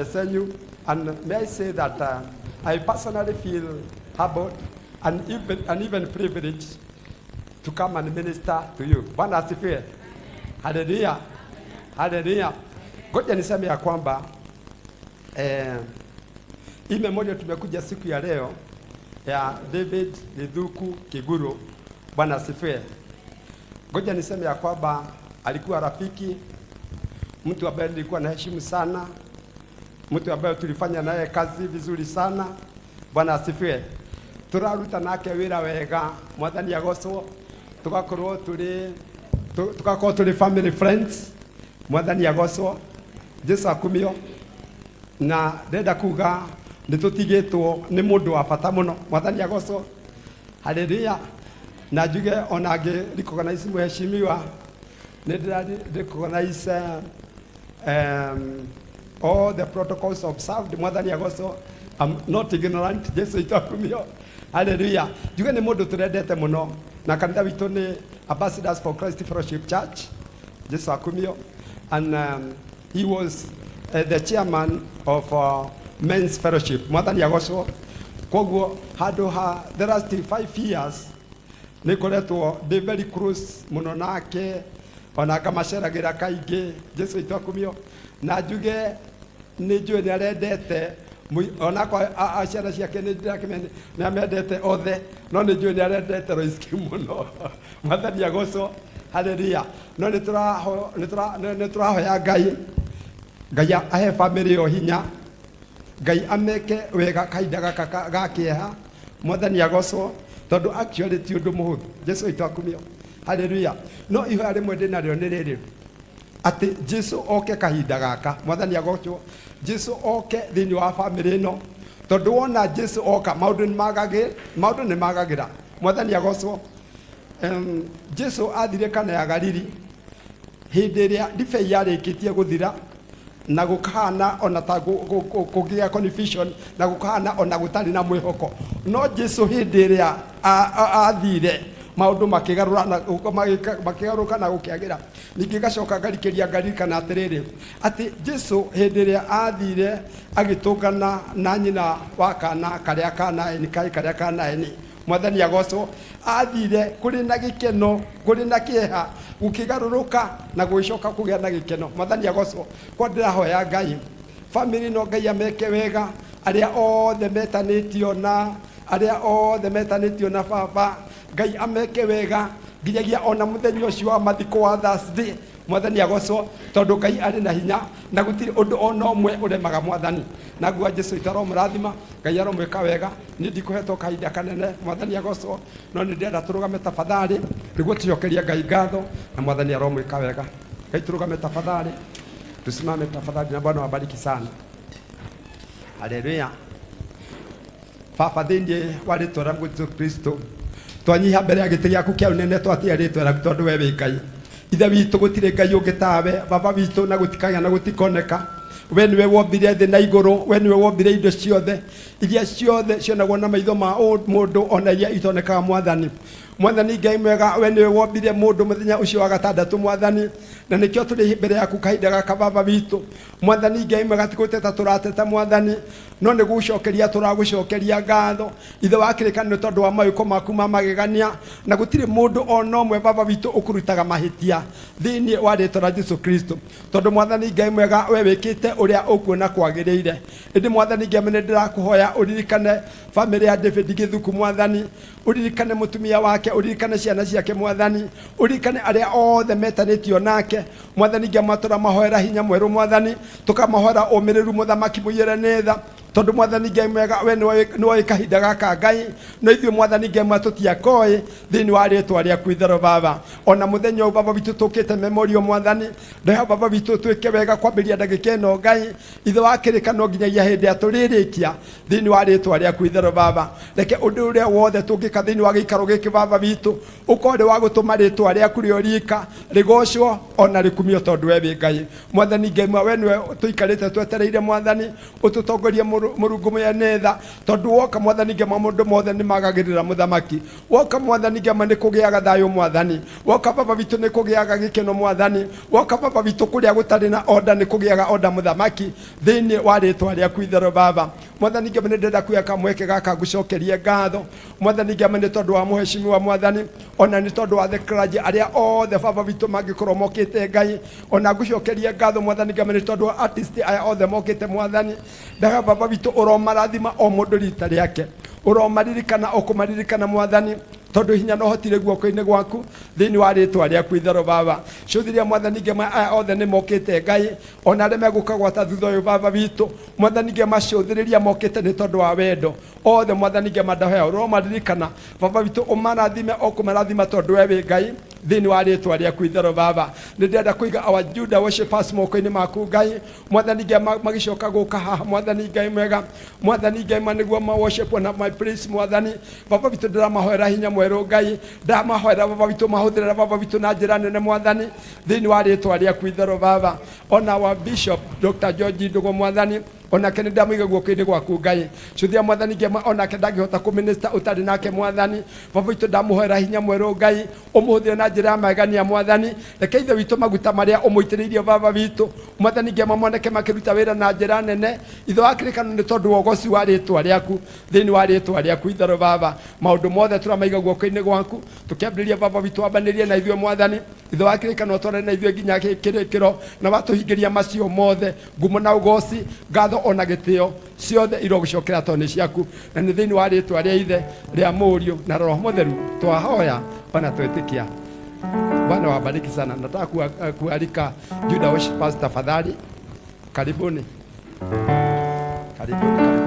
Senyu, and may I say that I personally feel humbled and even privileged to come and minister to you. Bwana asifiwe. Haleluya. Haleluya. Ngoja niseme ya kwamba hii memorial tumekuja siku ya leo ya David Githuku Kiguru. Bwana asifiwe. Ngoja niseme ya kwamba alikuwa rafiki, mtu ambaye nilikuwa naheshimu sana, mtu ambaye tulifanya naye kazi vizuri sana. Bwana asifiwe. Turaruta nake wira wega, Mwathani agocwo. Tugakorwo turi family friends. Mwathani agocwo, Jesu akumio. Na ndenda kuga nĩ tũtigĩtwo nĩ mũndũ wa bata mũno. Mwathani agocwo, haleluya. Na njuge ona ngĩ recognize mheshimiwa, nĩ ndĩra recognize all the protocols observed. Mwathani agocwo. I'm not ignorant. Jesu itakumio, haleluya. Njuge nĩ mũndũ tũrendete mũno, na kanitha witũ nĩ Ambassadors for Christ Fellowship Church. Jesu akumio. And he was the chairman of Men's Fellowship. Mwathani agocwo. Koguo handũ ha the last 5 years nĩ ngoretwo ndĩ very close mũno nake, ona ngamaceragĩra kaingĩ. Jesu itakumio. Na njuge nĩ njũĩ nĩ arendete onakwa ciana ciake nĩ ndĩrakĩmenya nĩ amendete othe, no nĩ njũĩ nĩ arendete Roiski mũno. Mwathani agocwo, haleluya. No nĩ tũrahoya Ngai, Ngai ahe famĩlĩ ĩyo hinya, Ngai ameke wega kahinda gaka ga kĩeha. Mwathani agocwo, tondũ actually ti ũndũ mũhũthũ. Jesu witũ akumio, haleluya. No ihoya rĩmwe ndĩ narĩo nĩ rĩrĩ, atĩ Jesu oke kahinda gaka. Mwathani agocwo. Jesu oke thĩinĩ wa famĩlĩ ĩno, tondũ wona Jesu oka, maũndũ nĩ magagĩra. Mwathani agocwo. Jesu athire Kana ya Galili hĩndĩ ĩrĩa ndibei yarĩkĩtie gũthira, na gũkahana ona ta kũgĩa confusion, na gũkahana ona gũtarĩ na mwĩhoko. No Jesu hĩndĩ ĩrĩa athire, maũndũ makĩgarũra na makĩgarũrũka na gũkĩagĩra. Ningĩ ngacoka ngarikĩria ngaririkana atĩrĩrĩ, atĩ Jesu hĩndĩ ĩrĩa athire agĩtũngana na nyina wa kana karĩa ka Naini, kaĩ karĩa ka Naini. Mwathani agocwo. Athire kũrĩ na gĩkeno, kũrĩ na kĩeha gũkĩgarũrũka na gũgĩcoka kũgĩa na gĩkeno. Mwathani agocwo. Kwa ndĩrahoya Ngai famĩlĩ no Ngai ameke wega, arĩa othe metanĩtio na arĩa othe metanĩtio na baba, Ngai ameke wega nginyagia ona mũthenya ũcio wa mathiko wa Thursday. Mwathani agocwo, tondũ Ngai arĩ na hinya na gũtirĩ ũndũ ona ũmwe ũremaga Mwathani. Na ngua Jesu itaromũrathima, Ngai aromwĩka wega. Niĩ ndikũhetwo kahinda kanene. Mwathani agocwo. No nĩ ndĩrenda tũrũgame tafadhali nĩguo tũcokerie Ngai ngatho, na Mwathani aromwĩka wega. Ngai, tũrũgame tafadhali, tusimame tafadhali, na Bwana wabariki sana. Haleluya. Baba, thĩinĩ wa rĩtwa rĩa Jesu Kristo, twanyiha mbere ya gĩtĩ gĩaku kĩa ũnene, twatĩa rĩtwa rĩaku, tondũ we wĩ Ngai. Ithe witũ, gũtirĩ Ngai ũngĩ tawe, Baba witũ, na gũtikagĩa na gũtikoneka. We nĩwe wombire thĩ na igũrũ, we nĩwe wombire indo ciothe iria ciothe cionagwo na maitho ma mũndũ, ona iria itonekaga. Mwathani, Mwathani Ngai mwega, we nĩwe wombire mũndũ mũthenya ũcio wa gatandatũ, Mwathani, na nĩkĩo tũrĩ mbere yaku kahinda gaka, Baba witũ. Mwathani Ngai mwega, ti gũteta tũrateta, Mwathani, no nĩ gũcokeria tũragũcokeria ngatho, Ithe wa kĩrĩkanĩro, tondũ wa mawĩko maku ma magegania, na gũtirĩ mũndũ ona ũmwe, Baba witũ, ũkũrutaga mahĩtia thĩinĩ wa rĩtwa rĩa Jesu Kristo, tondũ Mwathani Ngai mwega, we wĩkĩte ũrĩa ũkuona kwagĩrĩire. Ĩndĩ Mwathani Ngai, nĩ ndĩrakũhoya ũririkane famĩlĩ ya David Gĩthuku. Mwathani, ũririkane mũtumia wake, ũririkane ciana ciake. Mwathani, ũririkane arĩa othe metanĩtio nake. Mwathani Ngai, tũramahoera hinya mwerũ. Mwathani, tũkamahoera ũmĩrĩru, mũthamaki mũiyũre nĩ tha, tondũ Mwathani Ngai mwega, we nĩwoĩ kahinda gaka, Ngai, no ithuĩ, Mwathani Ngai mwega, tũtiakoĩ. Thĩinĩ wa rĩtwa rĩaku itherũ, Baba, ona mũthenya ũyũ, Baba witũ, tũkĩte memorial, Mwathani, ndoya Baba witũ twĩke wega kwambĩrĩria ndagĩka ĩno, Ngai Ithe wa kĩrĩkanĩro, nginyagia hĩndĩ ya tũrĩrĩkia. Thĩinĩ wa rĩtwa rĩaku itherũ, Baba, reke ũndũ ũrĩa wothe tũngĩka thĩinĩ wa gĩikaro gĩkĩ, Baba witũ, ũkorwo ũrĩ wa gũtũma rĩtwa rĩaku rĩo rika rĩgocwo ona rĩkumio, tondũ we wĩ Ngai. Mwathani Ngai mwa, we nĩwe tũikarĩte twetereire. Mwathani, ũtũtongorie. Mũrungu mwene tha, tondũ woka Mwathani ngema maũndũ mothe nĩ magagĩrĩra mũthamaki. Woka Mwathani ngema nĩ kũgĩaga thayũ Mwathani. Woka Baba witũ nĩ kũgĩaga gĩkeno Mwathani. Woka Baba witũ kũrĩa gũtarĩ na order nĩ kũgĩaga order mũthamaki, thĩinĩ wa rĩtwa rĩaku itherũ Baba. Mwathani ngema nĩ ndĩrenda kuoya kamweke gaka ngũcokerie ngatho Mwathani ngema nĩ tondũ wa mũheshimiwa Mwathani, ona nĩ tondũ wa the clergy arĩa othe Baba witũ mangĩkorwo mokĩte Ngai. Ona ngũcokerie ngatho Mwathani ngema nĩ tondũ wa artist aya othe mokĩte Mwathani. Ndaga Baba witũ ũromarathima o mũndũ rita rĩake, ũromaririkana ũkũmaririkana Mwathani, tondũ hinya na ũhoti rĩ guoko-inĩ gwaku, thĩinĩ wa rĩtwa rĩaku itherũ Baba. Cũthĩria Mwathani ngema aya othe nĩ mokĩte Ngai, ona arĩa megũka gwata thutha ũyũ Baba witũ Mwathani ngema cũthĩrĩria mokĩte nĩ tondũ wa wendo othe Mwathani ngema ndahoya ũromaririkana Baba witũ, ũmarathime o kũmarathima tondũ we wĩ Ngai, thĩinĩ wa rĩtwa rĩaku itherũ Baba. Nĩ ndĩrenda kũiga our Judah worshipers moko-inĩ maku Ngai. Mwathani Ngai magĩcoka gũka haha Mwathani Ngai mwega, Mwathani Ngai ma nĩguo ma worship na my praise Mwathani. Baba witũ ndĩramahoera hinya mwerũ Ngai, ndamahoera Baba witũ mahũthĩre Baba witũ na njĩra nene Mwathani, thĩinĩ wa rĩtwa rĩaku itherũ Baba. Ona wa Bishop Dr. George Ndũgũ Mwathani, onake nĩ ndamũiga guoko-inĩ gwaku Ngai. Cũthia Mwathani ngema onake ndangĩhota kũminista ũtarĩ nake Mwathani. Baba witũ ndamũhoera hinya mwerũ Ngai, ũmũhũthĩre na njĩra ya magegania Mwathani. Reke Ithe witũ maguta marĩa ũmũitĩrĩirie Baba witũ Mwathani ngema moneke makĩruta wĩra na njĩra nene. Ithe wa kĩrĩkanĩro nĩ tondũ wa ũgoci wa rĩtwa rĩaku, thĩinĩ wa rĩtwa rĩaku itherũ Baba. Maũndũ mothe tũramaiga guoko-inĩ gwaku, tũkĩambĩrĩria Baba witũ wambanĩrie na ithuĩ Mwathani. Ithe wa kĩrĩkanĩro twarane na ithuĩ nginya kĩrĩkĩro, na watũhingĩria macio mothe. Ngumo na ũgoci, ngatho ona gĩtĩo ciothe irogũcokera tondũ nĩ ciaku, na nĩ thĩinĩ wa rĩtwa rĩa Ithe, rĩa Mũriũ na Roho Mũtheru twahoya ona twetĩkia. Bwana wabariki sana. Nataka kualika Judah Worshipers tafadhali. Karibuni. Karibuni, karibuni.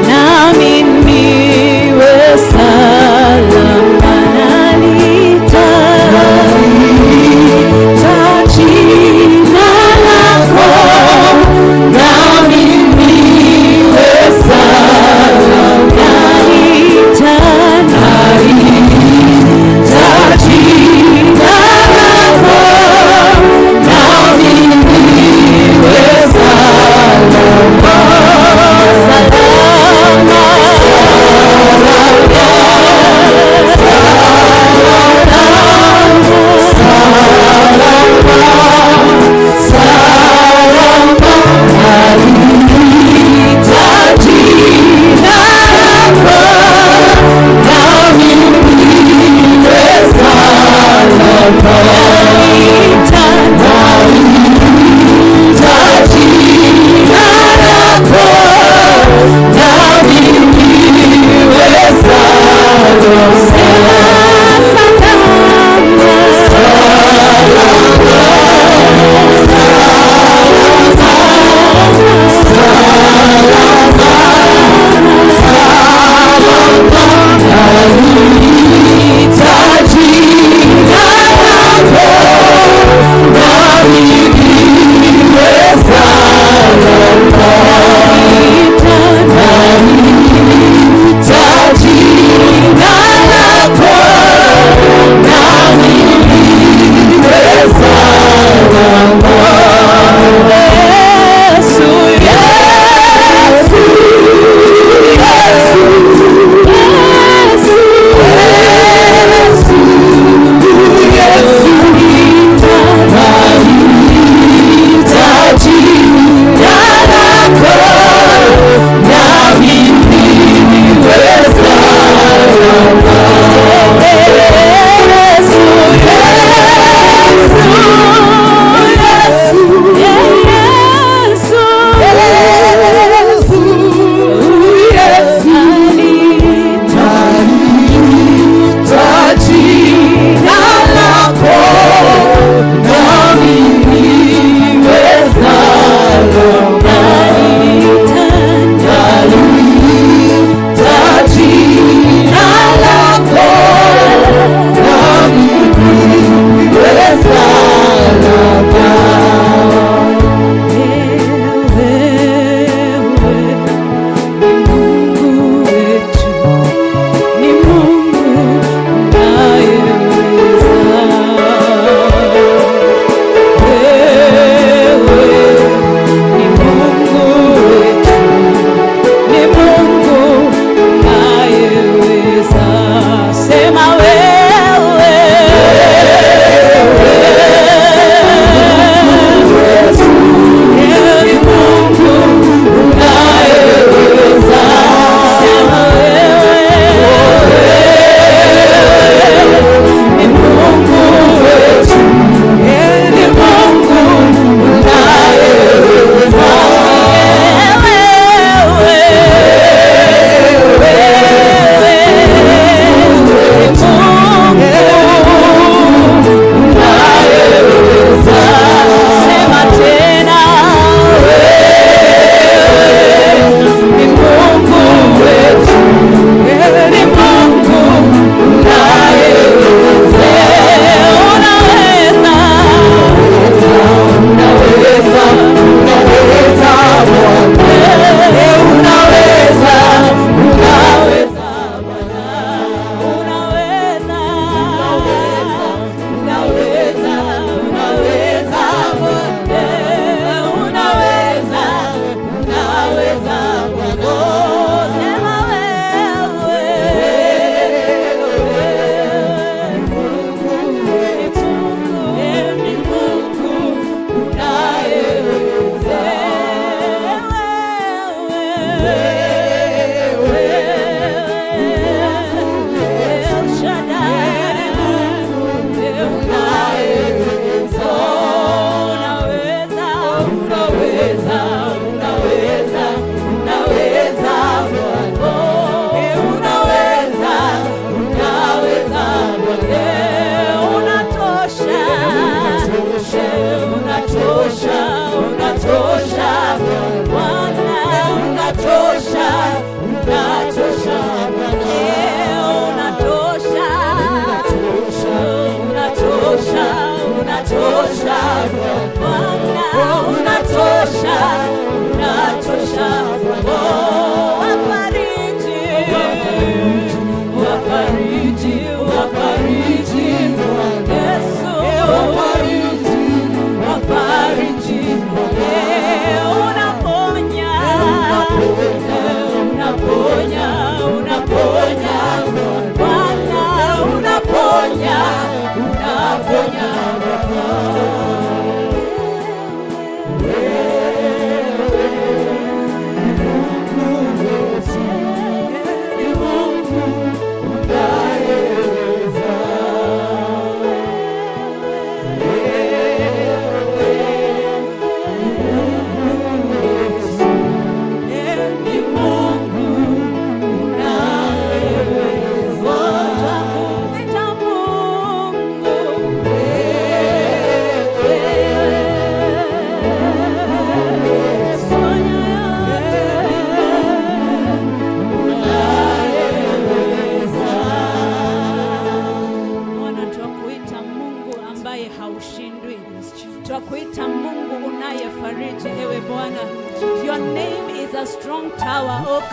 Nami niwe salama, nalita jina lako, nami niwe salama.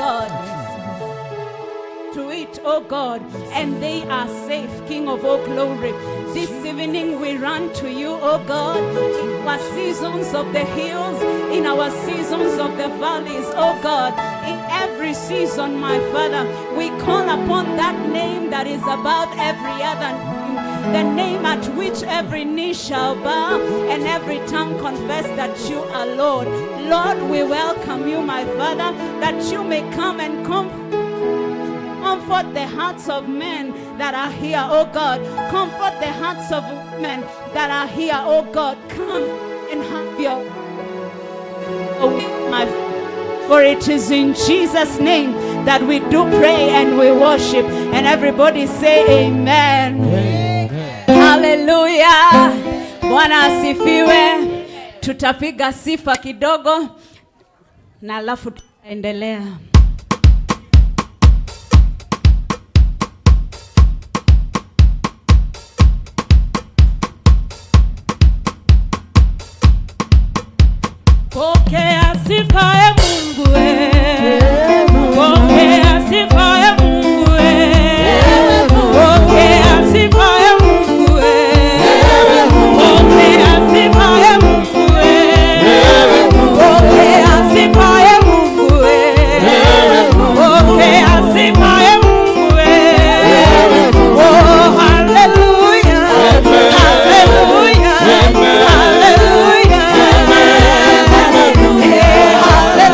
God, to it, O God, and they are safe, King of all glory. This evening we run to you, O God, in our seasons of the hills, in our seasons of the valleys, O God, in every season, my Father, we call upon that name that is above every other name, the name at which every knee shall bow and every tongue confess that you are Lord. Lord, we welcome you, my Father, that you may come and comfort the hearts of men that are here, oh God. Comfort the hearts of women that are here, oh God. Come and have your way, my for it is in Jesus' name that we do pray and we worship. And everybody say amen. Hallelujah. Bwana asifiwe. Tutapiga sifa kidogo na alafu tutaendelea. Pokea sifa e Mungu e. Pokea sifa e Mungu e. Pokea sifa e Mungu e. Pokea sifa e Mungu e. Pokea sifa e Mungu e. Pokea sifa e Mungu e. Oh, hallelujah. Hallelujah. Hallelujah. Hallelujah.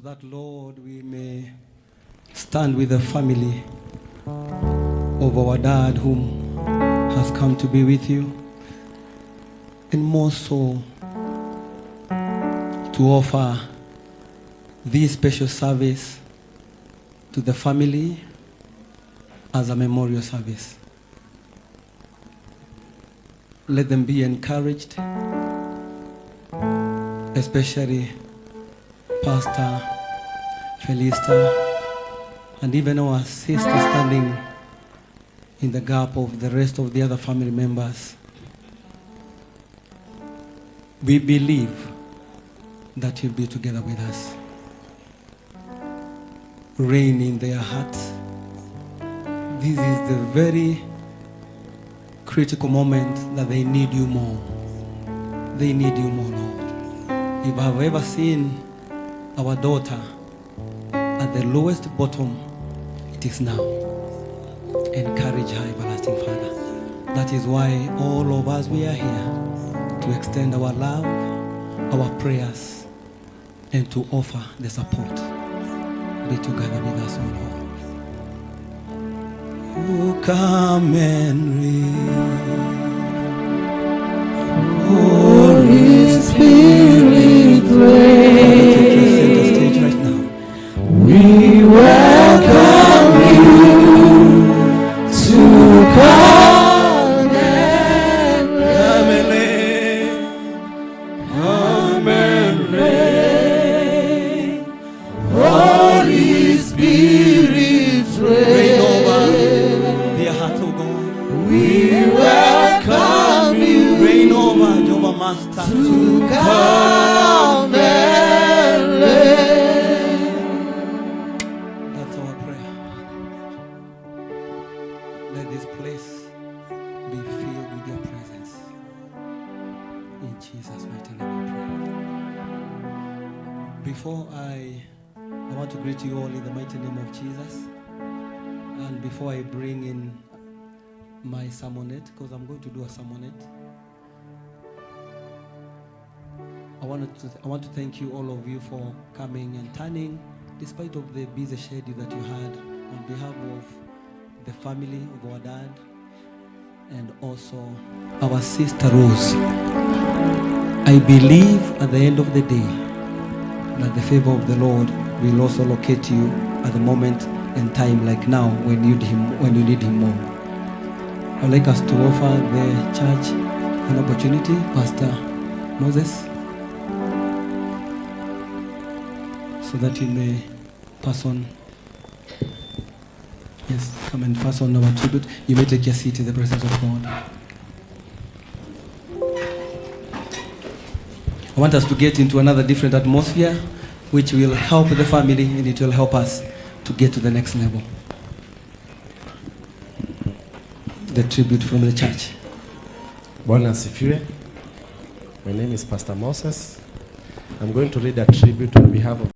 that, Lord, we may stand with the family of our dad whom has come to be with you, and more so to offer this special service to the family as a memorial service. Let them be encouraged, especially Pastor Felista and even our sister standing in the gap of the rest of the other family members. We believe that you'll be together with us. Reign in their hearts. This is the very critical moment that they need you more. They need you more, Lord. If I've ever seen our daughter at the lowest bottom, it is now. Encourage her, everlasting Father. That is why all of us, we are here to extend our love, our prayers, and to offer the support. Be together with us, O Lord. Oh, come and reign. Holy Spirit, Father, take your center reign. stage right now. We welcome you to come and Come and reign. Come and reign. Holy Spirit, Reign over reign. their hearts, O God. We welcome you Reign over Jehovah Master. to come and reign. That's our prayer. Let this place be filled with your presence. In Jesus' mighty name we pray. Before I want to greet you all in the mighty name of Jesus. And before I bring in my sermonette, because I'm going to do a sermonette, I want to thank you, all of you, for coming and turning, despite of the busy schedule that you had, on behalf of the family of our dad and also our sister Rose. I believe at the end of the day that the favor of the Lord will also locate you at the moment and time like now when you need him, when you need him more. I'd like us to offer the church an opportunity, Pastor Moses, so that you may pass on. Yes, come and pass on our tribute. You may take your seat in the presence of God. I want us to get into another different atmosphere, which will help the family and it will help us to get to the next level. The tribute from the church. Bwana asifiwe. My name is Pastor Moses. I'm going to read a tribute on behalf of